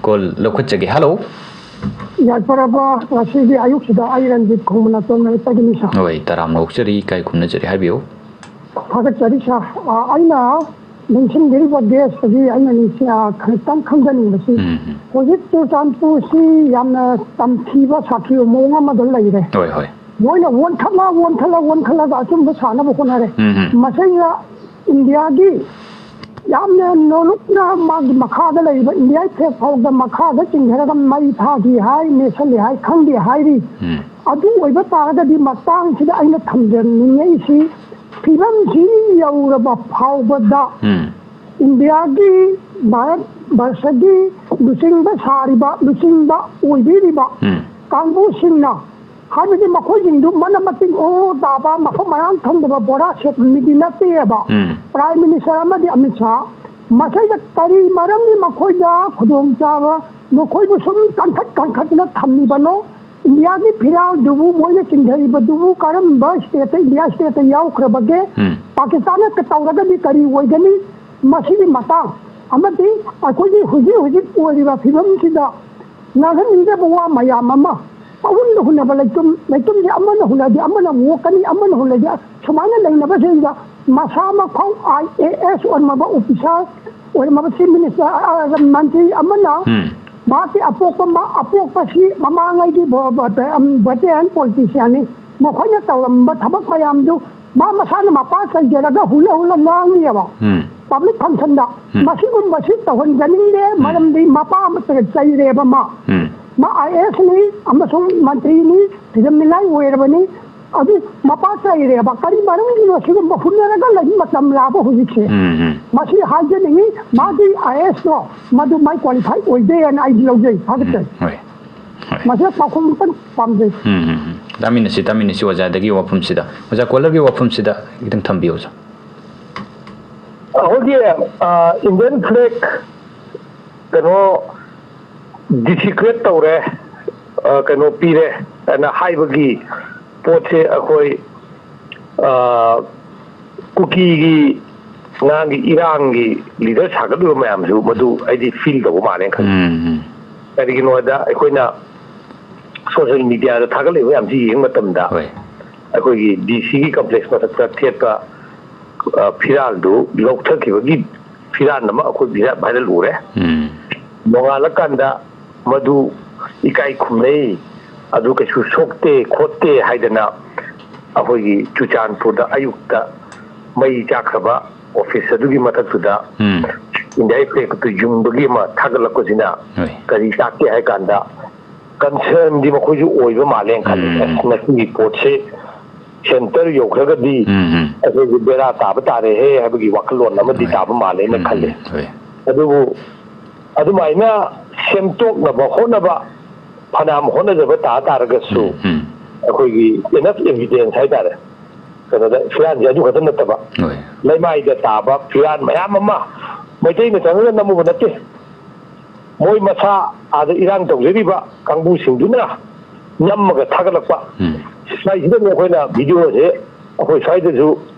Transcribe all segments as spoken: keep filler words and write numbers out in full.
Call ꯂꯧꯈꯠꯆꯒꯦ꯫ Hello. ꯌꯥꯏꯐꯔꯕ ꯉꯁꯤꯒꯤ ꯑꯌꯨꯛꯁꯤꯗ ꯑꯩ ꯔꯟꯖꯤꯠ ꯈꯣꯡꯃꯅꯥꯇꯣꯝ ꯂꯩꯔꯛꯇꯒꯤꯅꯤ, ꯁꯥꯔ꯫ ꯍꯣꯏ, ꯇꯔꯥꯝꯅ ꯑꯣꯛꯆꯔꯤ, ꯏꯀꯥꯏ ꯈꯨꯝꯅꯖꯔꯤ, ꯍꯥꯏꯕꯤꯌꯨ꯫ ꯊꯥꯒꯠꯆꯔꯤ, ꯁꯥꯔ꯫ ꯑ, ꯑꯩꯅ ꯅꯤꯡꯁꯤꯡꯕꯤꯔꯤꯕ ꯒꯦꯁꯇꯒꯤ ꯑꯩꯅ ꯅꯤꯡꯁꯤꯡ-, ꯑ, ꯈꯖꯤꯛꯇꯪ ꯈꯪꯖꯅꯤꯡꯕꯁꯤ, ꯎꯝ, ꯎꯝ꯫ ꯍꯧꯖꯤꯛ ꯆꯨꯔꯆꯥꯟꯄꯨꯔꯁꯤ ꯌꯥꯝꯅ ꯇꯝꯊꯤꯕ ꯁꯥꯊꯤꯕ ꯃꯑꯣꯡ ꯑꯃꯗ ꯂꯩꯔꯦ꯫ ꯍꯣꯏ, ꯍꯣꯏ꯫ ꯃꯣꯏꯅ ꯑꯣꯟꯈꯠꯂ, ꯑꯣꯟꯈꯠꯂ, ꯑꯣꯟꯈꯠꯂꯒ ꯑꯆꯨꯝꯕ ꯁꯥꯅꯕ ꯍꯣꯠꯅꯔꯦ꯫ ꯎꯝ, ꯎꯝ꯫ ꯃꯁꯤꯅ ꯏꯟꯗꯤꯌꯥꯒꯤ ꯌꯥꯝꯅ ꯅꯣꯂꯨꯛꯅ ꯃꯥꯒꯤ ꯃꯈꯥꯗ ꯂꯩꯔꯤꯕ ꯏꯟꯗꯤꯌꯥꯒꯤ ꯐ꯭ꯂꯦꯒ ꯐꯥꯎꯗ ꯃꯈꯥꯗ ꯆꯤꯡꯊꯔꯒ ꯃꯩ ꯊꯥꯈꯤ ꯍꯥꯏ, ꯃꯦꯠꯁꯜꯂꯤ ꯍꯥꯏ, ꯈꯪꯗꯦ ꯍꯥꯏꯔꯤ꯫ ꯎꯝ꯫ ꯑꯗꯨ ꯑꯣꯏꯕ ꯇꯥꯔꯒꯗꯤ ꯃꯇꯥꯡꯁꯤꯗ ꯑꯩꯅ ꯊꯝꯖꯅꯤꯡꯉꯛꯏꯁꯤ, ꯐꯤꯕꯝꯁꯤ ꯌꯧꯔꯕ ꯐꯥꯎꯕꯗ ꯎꯝ꯫ ꯏꯟꯗꯤꯌꯥꯒꯤ, ꯚꯥꯔꯠ ꯕꯔꯁꯒꯤ ꯂꯨꯆꯤꯡꯕ ꯁꯥꯔꯤꯕ, ꯂꯨꯆꯤꯡꯕ ꯑꯣꯏꯕꯤꯔꯤꯕ ꯎꯝ꯫ ꯀꯥꯡꯕꯨꯁꯤꯡꯅ, ꯍꯥꯏꯕꯗꯤ ꯃꯈꯣꯏꯁꯤꯡꯗꯨ ꯃꯅꯝ ꯃꯊꯤ ꯑꯣ ꯇꯥꯕ, ꯃꯐꯝ ꯃꯔꯥꯡ ꯈꯪꯗꯕ ꯕꯣꯔꯥ ꯁꯦꯠꯄ ꯃꯤꯗꯤ ꯅꯠꯇꯦꯕ꯫ ꯎꯝ꯫ ꯄ꯭ꯔꯥꯏꯝ ꯃꯤꯅꯤꯁꯇꯔ ꯑꯃꯗꯤ ꯑꯃꯤꯠ ꯁꯥꯍ, ꯃꯁꯤꯗ ꯀꯔꯤ ꯃꯔꯝꯒꯤ ꯃꯈꯣꯏꯗ ꯈꯨꯗꯣꯡꯆꯥꯕ, ꯃꯈꯣꯏꯕꯨ ꯁꯨꯝ ꯀꯟꯈꯠ ꯀꯟꯈꯠꯅ ꯊꯝꯂꯤꯕꯅꯣ? ꯏꯟꯗꯤꯌꯥꯒꯤ ꯐꯤꯔꯥꯜꯗꯨꯕꯨ ꯃꯣꯏꯅ ꯆꯤꯡꯊꯔꯤꯕꯗꯨꯕꯨ ꯀꯔꯝꯕ ꯁ꯭ꯇꯦꯠꯇ, ꯏꯟꯗꯤꯌꯥ ꯁ꯭ꯇꯦꯠꯇ ꯌꯥꯎꯈ꯭ꯔꯕꯒꯦ? ꯎꯝ꯫ ꯄꯥꯀꯤꯁꯇꯥꯟꯅ ꯇꯧꯔꯒꯗꯤ ꯀꯔꯤ ꯑꯣꯏꯒꯅꯤ? ꯃꯁꯤꯒꯤ ꯃꯇꯥꯡ ꯑꯃꯗꯤ ꯑꯩꯈꯣꯏꯒꯤ ꯍꯧꯖꯤꯛ ꯍꯧꯖꯤꯛ ꯑꯣꯏꯔꯤꯕ ꯐꯤꯕꯝꯁꯤꯗ ꯉꯥꯡꯍꯟꯅꯤꯡꯗꯕ ꯋꯥ ꯃꯌꯥꯝ ꯑꯃ, ꯄꯪꯍꯨꯟꯗ ꯍꯨꯟꯅꯕ ꯂꯩꯇꯨꯝ, ꯂꯩꯇꯨꯝꯁꯦ ꯑꯃꯅ ꯍꯨꯜꯂꯗꯤ ꯑꯃꯅ ꯑꯃꯨꯛ ꯑꯣꯛꯀꯅꯤ, ꯑꯃꯅ ꯍꯨꯜꯂꯗꯤ ꯁꯨꯃꯥꯏꯅ ꯂꯩꯅꯕꯁꯤꯡꯗ ꯃꯁꯥꯃꯛ ꯐꯥꯎ ꯑꯥꯏ ꯑꯦ ꯑꯦꯁ ꯑꯣꯏꯔꯝꯃꯕ ꯑꯣꯐꯤꯁꯥꯔ ꯑꯣꯏꯔꯝꯃꯕ ꯆꯤꯐ ꯃꯤꯅꯤꯁꯇꯔ, ꯑ, ꯃꯟꯇ꯭ꯔꯤ ꯑꯃꯅ ꯎꯝ꯫ ꯃꯍꯥꯛꯀꯤ ꯑꯄꯣꯛꯄ ꯃ-, ꯑꯄꯣꯛꯄꯁꯤ ꯃꯃꯥꯡꯉꯩꯒꯤ ꯚꯣ-, ꯚꯣ-, ꯚꯦꯇꯦꯔꯥꯟ ꯄꯣꯂꯤꯇꯤꯁꯤꯌꯥꯟꯅꯤ꯫ ꯃꯈꯣꯏꯅ ꯇꯧꯔꯝꯕ ꯊꯕꯛ ꯃꯌꯥꯝꯗꯨ ꯃꯥ ꯃꯁꯥꯅ ꯃꯄꯥ ꯆꯩꯖꯔꯒ ꯍꯨꯜꯂ ꯍꯨꯜꯂ ꯉꯥꯡꯉꯤꯑꯕ ꯎꯝ꯫ ꯄꯕ꯭ꯂꯤꯛ ꯐꯪꯁꯟꯗ꯫ ꯎꯝ꯫ ꯃꯁꯤꯒꯨꯝꯕꯁꯤ ꯇꯧꯍꯟꯖꯅꯤꯡꯗꯦ, ꯎꯝ꯫ ꯃꯔꯝꯗꯤ ꯃꯄꯥ ꯑꯃꯠꯇꯒ ꯆꯩꯔꯦꯕ ꯃꯥ꯫ ꯎꯝ꯫ ꯃꯥ ꯑꯥꯏ ꯑꯦ ꯑꯦꯁꯅꯤ ꯑꯃꯁꯨꯡ ꯃꯟꯇ꯭ꯔꯤꯅꯤ, ꯐꯤꯖꯝ ꯃꯤꯂꯥꯏ ꯑꯣꯏꯔꯕꯅꯤ꯫ ꯑꯗꯨ ꯃꯄꯥ ꯆꯩꯔꯦꯕ꯫ ꯀꯔꯤ ꯃꯔꯝꯒꯤꯅꯣ ꯁꯤꯒꯨꯝꯕ ꯍꯨꯟꯅꯔꯒ ꯂꯩ ꯃꯇꯝ ꯂꯥꯛꯄ ꯍꯧꯖꯤꯛꯁꯦ? ꯎꯝ, ꯎꯝ꯫ ꯃꯁꯤ ꯍꯥꯏꯖꯅꯤꯡꯉꯤ, ꯃꯥꯒꯤ ꯑꯥꯏ ꯑꯦ ꯑꯦꯁꯇꯣ ꯃꯗꯨ ꯃꯥꯏ ꯀ꯭ꯋꯥꯂꯤꯐꯥꯏ ꯑꯣꯏꯗꯦꯅ ꯑꯩꯗꯤ ꯂꯧꯖꯩ꯫ ꯊꯥꯒꯠꯆꯔꯤ꯫ ꯎꯝ, ꯍꯣꯏ꯫ ꯍꯣꯏ꯫ ꯃꯁꯤꯗ ꯄꯥꯎꯈꯨꯝ ꯑꯃꯇꯪ ꯄꯥꯝꯖꯩ꯫ ꯎꯝ, ꯎꯝ, ꯎꯝ꯫ ꯇꯥꯃꯤꯟꯅꯁꯤ, ꯇꯥꯃꯤꯟꯅꯁꯤ ꯑꯣꯖꯥꯗꯒꯤ ꯋꯥꯐꯝꯁꯤꯗ꯫ ꯑꯣꯖꯥ, ꯀꯣꯂꯔꯒꯤ ꯋꯥꯐꯝꯁꯤꯗ ꯈꯤꯇꯪ ꯊꯝꯕꯤꯌꯨ, ꯑꯣꯖꯥ꯫ ꯑꯩꯈꯣꯏꯒꯤ, ꯑ, ꯏꯟꯗꯤꯌꯟ ꯐ꯭ꯂꯦꯒ ꯀꯩꯅꯣ ꯗꯤꯁꯤꯀ꯭ꯔꯦꯠ ꯇꯧꯔꯦ, ꯑ, ꯀꯩꯅꯣ ꯄꯤꯔꯦ ꯍꯥꯏꯅ ꯍꯥꯏꯕꯒꯤ ꯄꯣꯠꯁꯦ ꯑꯩꯈꯣꯏ, ꯑ, ꯀꯨꯀꯤꯒꯤ ꯑꯉꯥꯡꯒꯤ ꯏꯔꯥꯡꯒꯤ ꯂꯤꯗꯔ ꯁꯥꯒꯠꯂꯤꯕ ꯃꯌꯥꯝꯁꯨ ꯃꯗꯨ ꯑꯩꯗꯤ ꯐꯤꯜ ꯇꯧꯕ ꯃꯥꯜꯂꯦꯅ ꯈꯜꯂꯤ꯫ ꯎꯝ, ꯎꯝ. ꯀꯔꯤꯒꯤꯅꯣ ꯍꯥꯏꯗ, ꯑꯩꯈꯣꯏꯅ ꯁꯣꯁꯤꯌꯦꯜ ꯃꯤꯗꯤꯌꯥꯗ ꯊꯥꯒꯠꯂꯛꯏꯕ ꯃꯌꯥꯝꯁꯤ ꯌꯦꯡꯕ ꯃꯇꯝꯗ, ꯍꯣꯏ. ꯑꯩꯈꯣꯏꯒꯤ ꯗꯤ ꯁꯤꯒꯤ ꯀꯝꯄ꯭ꯂꯦꯛꯁ ꯃꯊꯛꯇ ꯊꯦꯠꯄ, ꯑ, ꯐꯤꯔꯥꯜꯗꯨ ꯂꯧꯊꯈꯤꯕꯒꯤ ꯐꯤꯔꯥꯜ ꯑꯃ ꯑꯩꯈꯣꯏ ꯚꯥꯏꯔꯦꯜ ꯎꯔꯦ꯫ ꯎꯝ. ꯅꯣꯡꯉꯥꯜꯂꯀꯥꯟꯗ ꯃꯗꯨ ꯏꯀꯥꯏ ꯈꯨꯝꯅꯩ, ꯑꯗꯨ ꯀꯩꯁꯨ ꯁꯣꯛꯇꯦ ꯈꯣꯠꯇꯦ ꯍꯥꯏꯗꯅ ꯑꯩꯈꯣꯏꯒꯤ ꯆꯨꯔꯆꯥꯟꯄꯨꯔꯗ ꯑꯌꯨꯛꯇ ꯃꯩ ꯆꯥꯛꯈ꯭ꯔꯕ ꯑꯣꯐꯤꯁ ꯑꯗꯨꯒꯤ ꯃꯊꯛꯇꯨꯗ ꯎꯝ. ꯏꯟꯗꯤꯌꯥꯒꯤ ꯐ꯭ꯂꯦꯛꯇꯨ ꯌꯨꯡꯕꯒꯤ ꯑꯃ ꯊꯥꯒꯠꯂꯛꯄꯁꯤꯅ ꯍꯣꯏ. ꯀꯔꯤ ꯇꯥꯛꯀꯦ ꯍꯥꯏ ꯀꯥꯟꯗ, ꯀꯟꯁꯔꯟꯗꯤ ꯃꯈꯣꯏꯁꯨ ꯑꯣꯏꯕ ꯃꯥꯜꯂꯦꯅ ꯈꯜꯂꯤ꯫ ꯎꯝ. ꯑꯁ, ꯃꯁꯤꯒꯤ ꯄꯣꯠꯁꯦ ꯁꯦꯟꯇꯔ ꯌꯧꯈ꯭ꯔꯒꯗꯤ ꯎꯝ, ꯎꯝ. ꯑꯩꯈꯣꯏꯒꯤ ꯕꯦꯔꯥ ꯇꯥꯕ ꯇꯥꯔꯦꯍꯦ ꯍꯥꯏꯕꯒꯤ ꯋꯥꯈꯜꯂꯣꯟ ꯑꯃꯗꯤ ꯍꯣꯏ. ꯇꯥꯕ ꯃꯥꯜꯂꯦꯅ ꯎꯝ, ꯈꯜꯂꯤ꯫ ꯎꯝ. ꯍꯣꯏ. ꯑꯗꯨꯕꯨ ꯑꯗꯨꯃꯥꯏꯅ ꯁꯦꯝꯗꯣꯛꯅꯕ ꯍꯣꯠꯅꯕ ꯐꯅꯌꯥꯝ ꯍꯣꯠꯅꯖꯕ ꯇꯥ ꯇꯥꯔꯒꯁꯨ, ꯎꯝ, ꯎꯝ. ꯑꯩꯈꯣꯏꯒꯤ enough evidence ꯍꯥꯏꯇꯥꯔꯦ, ꯀꯩꯅꯣꯗ ꯐꯤꯔꯥꯜꯁꯦ ꯑꯗꯨ ꯈꯛꯇ ꯅꯠꯇꯕ, ꯍꯣꯏ. ꯂꯩꯃꯥꯏꯗ ꯇꯥꯕ ꯐꯤꯔꯥꯜ ꯃꯌꯥꯝ ꯑꯃ ꯃꯩꯇꯩꯅ ꯆꯪꯉꯒ ꯅꯝꯃꯨꯕ ꯅꯠꯇꯦ꯫ ꯃꯣꯏ ꯃꯁꯥ ꯑꯥꯗ ꯏꯔꯥꯡ ꯇꯧꯖꯔꯤꯕ ꯀꯥꯡꯕꯨꯁꯤꯡꯗꯨꯅ ꯅꯝꯃꯒ ꯊꯥꯒꯠꯂꯛꯄ꯫ ꯎꯝ. ꯁ꯭ꯋꯥꯏꯁꯤꯗꯅꯦ ꯑꯩꯈꯣꯏꯅ ꯚꯤꯗꯤꯑꯣꯁꯦ, ꯑꯩꯈꯣꯏ ꯁ꯭ꯋꯥꯏꯗꯁꯨ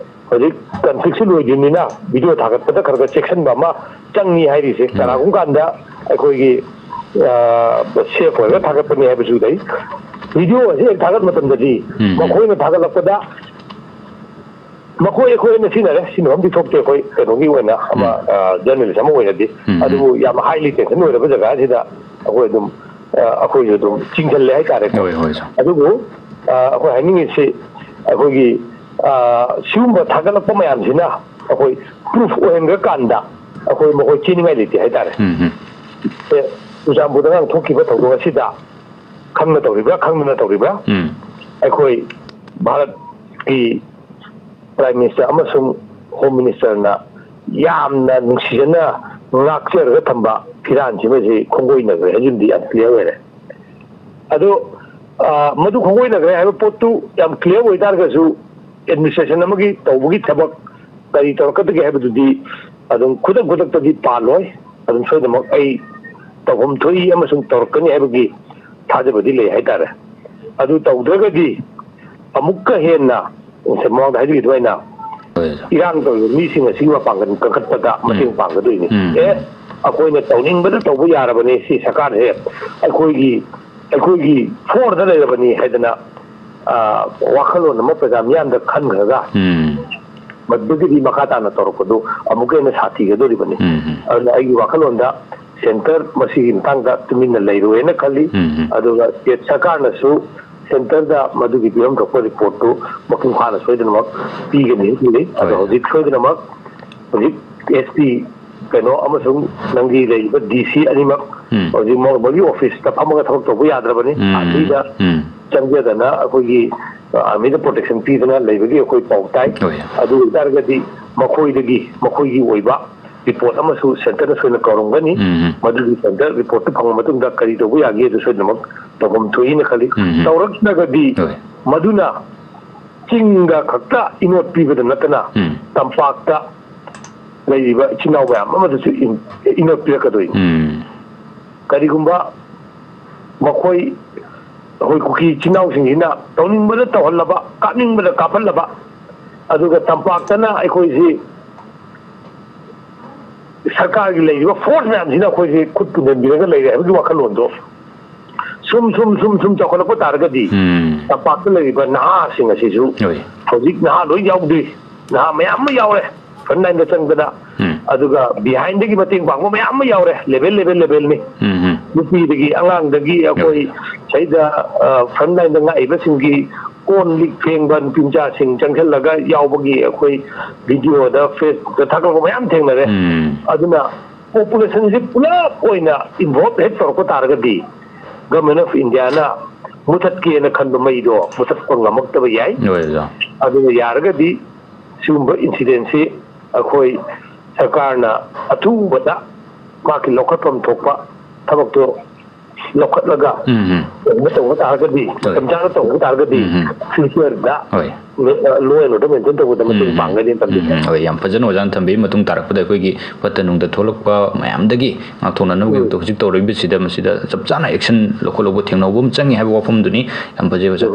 ꯍꯧꯖꯤꯛ ꯀꯟꯐ꯭ꯂꯤꯛꯁꯨ ꯂꯣꯏꯗ꯭ꯔꯤꯕꯅꯤꯅ ꯚꯤꯗꯤꯑꯣ ꯊꯥꯒꯠꯄꯗ ꯈꯔ ꯈꯔ ꯆꯦꯛꯁꯤꯟꯕ ꯑꯃ ꯆꯪꯉꯤ ꯍꯥꯏꯔꯤꯁꯦ꯫ ꯎꯝ. ꯀꯅꯥꯒꯨꯝꯕ ꯀꯥꯟꯗ ꯑꯩꯈꯣꯏꯒꯤ, ꯑ, ꯁꯦꯐ ꯑꯣꯏꯔꯒ ꯊꯥꯒꯠꯄꯅꯤ ꯍꯥꯏꯕꯁꯨ ꯂꯩ꯫ ꯚꯤꯗꯤꯑꯣ ꯑꯁꯤ ꯍꯦꯛ ꯊꯥꯒꯠ ꯃꯇꯝꯗꯗꯤ ꯎꯝ. ꯃꯈꯣꯏꯅ ꯊꯥꯒꯠꯂꯛꯄꯗ ꯃꯈꯣꯏ ꯑꯩꯈꯣꯏ ꯑꯣꯏꯅ ꯁꯤꯖꯤꯟꯅꯔꯦ, ꯁꯤꯟꯐꯝꯗꯤ ꯊꯣꯛꯇꯦ ꯑꯩꯈꯣꯏ ꯀꯩꯅꯣꯒꯤ ꯑꯣꯏꯅ ꯑꯃ, ꯎꯝ. ꯑ, ꯖꯔꯅꯦꯂꯤꯁ ꯑꯃ ꯑꯣꯏꯅꯗꯤ꯫ ꯎꯝ. ꯑꯗꯨꯕꯨ ꯌꯥꯝ ꯍꯥꯏꯂꯤ ꯇꯦꯟꯁꯟ ꯑꯣꯏꯔꯕ ꯖꯒꯥꯁꯤꯗ ꯑꯩꯈꯣꯏ ꯑꯗꯨꯝ, ꯑ, ꯑꯩꯈꯣꯏꯁꯨ ꯑꯗꯨꯝ ꯆꯤꯡꯁꯤꯜꯂꯦ ꯍꯥꯏꯇꯥꯔꯦꯀꯣ꯫ ꯍꯣꯏ, ꯍꯣꯏ, ꯁꯥꯔ. ꯑꯗꯨꯕꯨ, ꯑ, ꯑꯩꯈꯣꯏ ꯍꯥꯏꯅꯤꯡꯉꯤꯁꯤ ꯑꯩꯈꯣꯏꯒꯤ, ꯑ, ꯁꯤꯒꯨꯝꯕ ꯊꯥꯒꯠꯂꯛꯄ ꯃꯌꯥꯝꯁꯤꯅ ꯑꯩꯈꯣꯏ ꯄ꯭ꯔꯨꯐ ꯑꯣꯏꯍꯟꯈ꯭ꯔꯀꯥꯟꯗ ꯑꯩꯈꯣꯏ ꯃꯈꯣꯏ ꯆꯦꯟꯅꯤꯡꯉꯥꯏ ꯂꯩꯇꯦ ꯍꯥꯏꯇꯥꯔꯦ꯫ ꯎꯝ, ꯎꯝ. ꯑꯦ, ꯆꯨꯔꯆꯥꯟꯄꯨꯔꯗ ꯉꯔꯥꯡ ꯊꯣꯛꯈꯤꯕ ꯊꯧꯗꯣꯛ ꯑꯁꯤꯗ ꯈꯪꯅ ꯇꯧꯔꯤꯕ꯭ꯔꯥ, ꯈꯪꯗꯅ ꯇꯧꯔꯤꯕ꯭ꯔꯥ? ꯎꯝ. ꯑꯩꯈꯣꯏ ꯚꯥꯔꯠꯀꯤ ꯄ꯭ꯔꯥꯏꯝ ꯃꯤꯅꯤꯁꯇꯔ ꯑꯃꯁꯨꯡ ꯍꯣꯝ ꯃꯤꯅꯤꯁꯇꯔꯅ ꯌꯥꯝꯅ ꯅꯨꯡꯁꯤꯖꯅ ꯉꯥꯛꯆꯔꯒ ꯊꯝꯕ ꯐꯤꯔꯥꯟꯁꯤꯃꯁꯤ ꯈꯣꯡꯒꯣꯏꯅꯈ꯭ꯔꯦ ꯍꯥꯏꯁꯤꯃꯗꯤ ꯌꯥꯝ ꯀ꯭ꯂꯤꯌꯥꯔ ꯑꯣꯏꯔꯦ꯫ ꯑꯗꯣ, ꯑ, ꯃꯗꯨ ꯈꯣꯡꯒꯣꯏꯅꯈ꯭ꯔꯦ ꯍꯥꯏꯕ ꯄꯣꯠꯇꯨ ꯌꯥꯝ ꯀ꯭ꯂꯤꯌꯥꯔ ꯑꯣꯏꯇꯥꯔꯒꯁꯨ, ꯑꯦꯗꯃꯤꯅꯤꯁꯇ꯭ꯔꯦꯁꯟ ꯑꯃꯒꯤ ꯇꯧꯕꯒꯤ ꯊꯕꯛ ꯀꯔꯤ ꯇꯧꯔꯛꯀꯗꯒꯦ ꯍꯥꯏꯕꯗꯨꯗꯤ ꯑꯗꯨꯝ ꯈꯨꯗꯛ ꯈꯨꯗꯛꯇꯗꯤ ꯄꯥꯜꯂꯣꯏ꯫ ꯑꯗꯨꯝ ꯁꯣꯏꯗꯅꯃꯛ ꯑꯩ ꯇꯧꯐꯝ ꯊꯣꯛꯏ ꯑꯃꯁꯨꯡ ꯇꯧꯔꯛꯀꯅꯤ ꯍꯥꯏꯕꯒꯤ ꯊꯥꯖꯕꯗꯤ ꯂꯩ ꯍꯥꯏꯇꯥꯔꯦ꯫ ꯑꯗꯨ ꯇꯧꯗ꯭ꯔꯒꯗꯤ ꯑꯃꯨꯛꯀ ꯍꯦꯟꯅ, ꯃꯃꯥꯡꯗ ꯍꯥꯏꯖꯈꯤꯕ ꯑꯗꯨꯃꯥꯏꯅ, ꯏꯔꯥꯡ ꯇꯧꯔꯤꯕ ꯃꯤꯁꯤꯡ ꯑꯁꯤꯒꯤ ꯃꯄꯥꯡꯒꯜ ꯀꯟꯈꯠꯄꯗ ꯃꯇꯦꯡ ꯄꯥꯡꯒꯗꯣꯏꯅꯤ꯫ ꯎꯝ꯫ ꯑꯦ, ꯑꯩꯈꯣꯏꯅ ꯇꯧꯅꯤꯡꯕꯗ ꯇꯧꯕ ꯌꯥꯔꯕꯅꯤ, ꯁꯤ ꯁꯔꯀꯥꯔꯁꯦ ꯑꯩꯈꯣꯏꯒꯤ, ꯑꯩꯈꯣꯏꯒꯤ ꯐꯣꯔꯗ ꯂꯩꯔꯕꯅꯤ ꯍꯥꯏꯗꯅ, ꯑ, ꯋꯥꯈꯜꯂꯣꯟ ꯑꯃ ꯄ꯭ꯔꯖꯥ ꯃꯤꯌꯥꯝꯗ ꯈꯟꯈ꯭ꯔꯒ, ꯎꯝ꯫ ꯃꯗꯨꯗꯒꯤꯗꯤ ꯃꯈꯥ ꯇꯥꯅ ꯇꯧꯔꯛꯄꯗꯨ ꯑꯃꯨꯛꯀ ꯍꯦꯟꯅ ꯁꯥꯊꯤꯒꯗꯣꯔꯤꯕꯅꯤ꯫ ꯎꯝ, ꯎꯝ꯫ ꯑꯗꯨꯅ ꯑꯩꯒꯤ ꯋꯥꯈꯜꯂꯣꯟꯗ ꯁꯦꯟꯇꯔ ꯃꯁꯤꯒꯤ ꯃꯇꯥꯡꯗ ꯇꯨꯃꯤꯟꯅ ꯂꯩꯔꯣꯏꯅ ꯈꯜꯂꯤ꯫ ꯎꯝ, ꯎꯝ꯫ ꯑꯗꯨꯒ ꯁ꯭ꯇꯦꯠ ꯁꯔꯀꯥꯔꯅꯁꯨ ꯁꯦꯟꯇꯔꯗ ꯃꯗꯨꯒꯤ ꯄꯤꯐꯝ ꯊꯣꯛꯄ ꯔꯤꯄꯣꯔꯠꯇꯨ ꯃꯄꯨꯡ ꯐꯥꯅ ꯁꯣꯏꯗꯅꯃꯛ ꯄꯤꯒꯅꯤ ꯈꯜꯂꯤ꯫ ꯑꯗꯣ ꯍꯣꯏ꯫ ꯍꯧꯖꯤꯛ ꯁꯣꯏꯗꯅꯃꯛ ꯍꯧꯖꯤꯛ ꯑꯦꯁ ꯄꯤ ꯀꯩꯅꯣ ꯑꯃꯁꯨꯡ ꯅꯪꯒꯤ ꯂꯩꯔꯤꯕ ꯗꯤ ꯁꯤ ꯑꯅꯤꯃꯛ ꯎꯝ꯫ ꯍꯧꯖꯤꯛ ꯃꯣꯏ, ꯃꯣꯏꯒꯤ ꯑꯣꯐꯤꯁꯇ ꯐꯝꯃꯒ ꯊꯕꯛ ꯇꯧꯕ ꯌꯥꯗ꯭ꯔꯕꯅꯤ꯫ ꯎꯝ꯫ ꯑꯥꯔꯃꯤꯗ ꯎꯝ꯫ ꯆꯪꯖꯗꯅ ꯑꯩꯈꯣꯏꯒꯤ ꯑꯥꯔꯃꯤꯗ ꯄ꯭ꯔꯣꯇꯦꯛꯁꯟ ꯄꯤꯗꯅ ꯂꯩꯕꯒꯤ ꯑꯩꯈꯣꯏ ꯄꯥꯎ ꯇꯥꯏ꯫ ꯍꯣꯏ꯫ ꯑꯗꯨ ꯑꯣꯏꯇꯥꯔꯒꯗꯤ ꯃꯈꯣꯏꯗꯒꯤ, ꯃꯈꯣꯏꯒꯤ ꯑꯣꯏꯕ ꯔꯤꯄꯣꯔꯠ ꯑꯃꯁꯨ ꯁꯦꯟꯇꯔꯗ ꯁꯣꯏꯅ ꯀꯧꯔꯝꯒꯅꯤ꯫ ꯎꯝ, ꯎꯝ꯫ ꯃꯗꯨꯒꯤ ꯁꯦꯟꯇꯔ ꯔꯤꯄꯣꯔꯠꯇꯨ ꯐꯪꯉ ꯃꯇꯨꯡꯗ ꯀꯔꯤ ꯇꯧꯕ ꯌꯥꯒꯦ ꯑꯗꯨ ꯁꯣꯏꯗꯅꯃꯛ ꯇꯧꯐꯝ ꯊꯣꯛꯏꯅ ꯈꯜꯂꯤ꯫ ꯎꯝ, ꯎꯝ꯫ ꯇꯧꯔꯛꯇ꯭ꯔꯒꯗꯤ ꯍꯣꯏ꯫ ꯃꯗꯨꯅ ꯆꯤꯡꯗ ꯈꯛꯇ ꯏꯅꯣꯠ ꯄꯤꯕꯗ ꯅꯠꯇꯅ ꯎꯝ꯫ ꯇꯝꯄꯥꯛꯇ ꯂꯩꯔꯤꯕ ꯏꯆꯤꯟ ꯏꯅꯥꯎ ꯃꯌꯥꯝ ꯑꯃꯗꯁꯨ ꯏꯟ-, ꯏꯅꯣꯠ ꯄꯤꯔꯛꯀꯗꯣꯏꯅꯤ꯫ ꯎꯝ꯫ ꯀꯔꯤꯒꯨꯝꯕ ꯃꯈꯣꯏ, ꯑꯩꯈꯣꯏ ꯀꯨꯀꯤ ꯏꯆꯤꯟ ꯏꯅꯥꯎꯁꯤꯡꯁꯤꯅ ꯇꯧꯅꯤꯡꯕꯗ ꯇꯧꯍꯜꯂꯕ, ꯀꯥꯞꯅꯤꯡꯕꯗ ꯀꯥꯞꯍꯜꯂꯕ, ꯑꯗꯨꯒ ꯇꯝꯄꯥꯛꯇꯅ ꯑꯩꯈꯣꯏꯁꯤ ꯁꯔꯀꯥꯔꯒꯤ ꯂꯩꯔꯤꯕ ꯐꯣꯔꯁ ꯃꯌꯥꯝꯁꯤꯅ ꯑꯩꯈꯣꯏꯁꯤ ꯈꯨꯠ ꯄꯨꯟꯁꯤꯟꯕꯤꯔꯒ ꯂꯩꯔꯦ ꯍꯥꯏꯕꯒꯤ ꯋꯥꯈꯜꯂꯣꯟꯗꯣ ꯁꯨꯝ, ꯁꯨꯝ, ꯁꯨꯝ, ꯁꯨꯝ ꯆꯥꯎꯈꯠꯂꯛꯄ ꯇꯥꯔꯒꯗꯤ ꯎꯝ꯫ ꯇꯝꯄꯥꯛꯇ ꯂꯩꯔꯤꯕ ꯅꯍꯥꯁꯤꯡ ꯑꯁꯤꯁꯨ ꯍꯣꯏ꯫ ꯍꯧꯖꯤꯛ ꯅꯍꯥ ꯂꯣꯏ ꯌꯥꯎꯗ꯭ꯔꯤ, ꯅꯍꯥ ꯃꯌꯥꯝ ꯑꯃ ꯌꯥꯎꯔꯦ ꯐ꯭ꯔꯟꯠ ꯂꯥꯏꯟꯗ ꯆꯪꯗꯅ, ꯎꯝ꯫ ꯑꯗꯨꯒ ꯕꯤꯍꯥꯏꯟꯗꯒꯤ ꯃꯇꯦꯡ ꯄꯥꯡꯕ ꯃꯌꯥꯝ ꯑꯃ ꯌꯥꯎꯔꯦ, ꯂꯦꯚꯦꯜ, ꯂꯦꯚꯦꯜ, ꯂꯦꯚꯦꯜꯅꯤ꯫ ꯎꯝ, ꯎꯝ꯫ ꯅꯨꯄꯤꯗꯒꯤ ꯑꯉꯥꯡꯗꯒꯤ ꯑꯩꯈꯣꯏ ꯌꯥꯎꯔꯦ꯫ ꯁꯤꯗ, ꯑ, ꯐ꯭ꯔꯟꯠ ꯂꯥꯏꯟꯗ ꯉꯥꯛꯏꯕꯁꯤꯡꯒꯤ ꯀꯣꯟ ꯂꯤꯛ ꯐꯦꯡꯕ ꯅꯨꯄꯤ ꯃꯆꯥꯁꯤꯡ ꯆꯪꯁꯤꯜꯂꯒ ꯌꯥꯎꯕꯒꯤ ꯑꯩꯈꯣꯏ ꯚꯤꯗꯤꯑꯣꯗ, ꯐꯦꯁꯕꯨꯛꯇ ꯊꯥꯒꯠꯂꯛꯄ ꯃꯌꯥꯝ ꯊꯦꯡꯅꯔꯦ꯫ ꯎꯝ꯫ ꯑꯗꯨꯅ ꯄꯣꯄꯨꯂꯦꯁꯟꯁꯤ ꯄꯨꯂꯞ ꯑꯣꯏꯅ ꯏꯟꯚꯣꯜꯚ ꯍꯦꯛ ꯇꯧꯔꯛꯄ ꯇꯥꯔꯒꯗꯤ Government of Indiaꯅ ꯃꯨꯊꯠꯀꯦꯅ ꯈꯟꯕ ꯃꯩꯗꯣ ꯃꯨꯊꯠꯄ ꯉꯝꯃꯛꯇꯕ ꯌꯥꯏ꯫ ꯍꯣꯏ, ꯑꯣꯖꯥ꯫ ꯑꯗꯨꯅ ꯌꯥꯔꯒꯗꯤ ꯁꯤꯒꯨꯝꯕ ꯏꯟꯁꯤꯗꯦꯟꯁꯤ ꯑꯩꯈꯣꯏ ꯁꯔꯀꯥꯔꯅ ꯑꯊꯨꯕꯗ ꯃꯥꯒꯤ ꯂꯧꯈꯠꯐꯝ ꯊꯣꯛꯄ ꯊꯕꯛꯇꯣ ꯂꯧꯈꯠꯂꯒ ꯎꯝ, ꯎꯝ꯫ ꯀꯩꯅꯣ ꯇꯧꯕ ꯇꯥꯔꯒꯗꯤ, ꯍꯣꯏ꯫ ꯃꯇꯝ ꯆꯥꯅ ꯇꯧꯕ ꯇꯥꯔꯒꯗꯤ, ꯎꯝ, ꯎꯝ꯫ ꯐ꯭ꯌꯨꯆꯔꯗ ꯍꯣꯏ꯫ ꯂꯣ ꯑꯦꯟ ꯑꯣꯔꯗꯔ ꯃꯦꯟꯇꯦꯟ ꯇꯧꯕꯗ ꯃꯇꯦꯡ ꯎꯝ, ꯎꯝ꯫ ꯄꯥꯡꯒꯅꯤ ꯈꯜꯂꯤ꯫ ꯎꯝ, ꯎꯝ꯫ ꯍꯣꯏ, ꯌꯥꯝ ꯐꯖꯅ ꯑꯣꯖꯥꯅ ꯊꯝꯕꯤꯔꯤ꯫ ꯃꯇꯨꯡ ꯇꯥꯔꯛꯄꯗ ꯑꯩꯈꯣꯏꯒꯤ ꯐꯠꯇ ꯅꯨꯡꯗ ꯊꯣꯛꯂꯛꯄ ꯃꯌꯥꯝꯗꯒꯤ ꯉꯥꯛꯊꯣꯛꯅꯅꯕꯒꯤꯗꯃꯛꯇ ꯎꯝ꯫ ꯍꯧꯖꯤꯛ ꯇꯧꯔꯛꯏꯕꯁꯤꯗ, ꯃꯁꯤꯗ ꯆꯞ ꯆꯥꯅ ꯑꯦꯛꯁꯟ ꯂꯧꯈꯠ ꯂꯧꯕ ꯊꯦꯡꯅꯕ ꯑꯃ ꯆꯪꯉꯤ ꯍꯥꯏꯕ ꯋꯥꯐꯝꯗꯨꯅꯤ꯫ ꯌꯥꯝ ꯐꯖꯩ, ꯑꯣꯖꯥ꯫ ꯎꯝ꯫